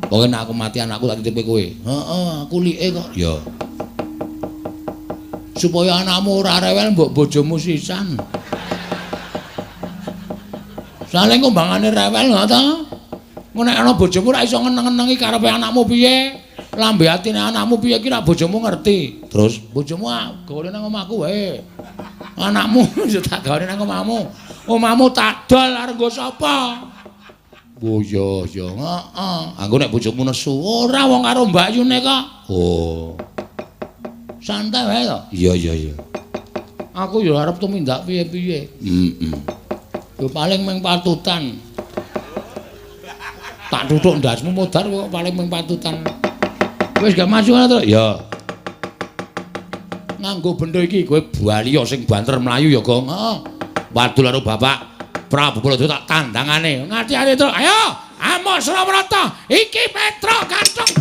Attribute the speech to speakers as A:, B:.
A: Pokoke nek aku mati anakku tak titipke kowe. Heeh, aku like kok. Ya. Supaya anakmu ora rewel mbok bojomu sisan. Saling kumbangane rewel ngono ta? Engko nek ana bojomu ora iso ngeneng-ngenengi karepe anakmu piye? Lambe atine anakmu piye ki ra bojomu ngerti. Terus bojomu gawane nang omahku wae. Anakmu ya tak gawane nang omahmu. Omahmu tak dol arep nggo sapa? Oh iya iya, heeh. Anggo nek bojomu nesu, ora wong karo mbakyune kok. Oh. Santai wae to. Iya iya iya. Aku ya arep tumindak piye-piye. Heeh. Ya paling mung patutan. Tak tuthuk ndasmu modar kok paling mung patutan. Wis gak maju ngono to? Ya. Nganggo benda iki kowe bali sing banter mlayu ya, Gong. Heeh. Wadul karo Bapak Prabu Baladewa tak tandangane. Ngati-ati, Truk. Ayo, amuk Surabrata. Iki Petruk Gantung.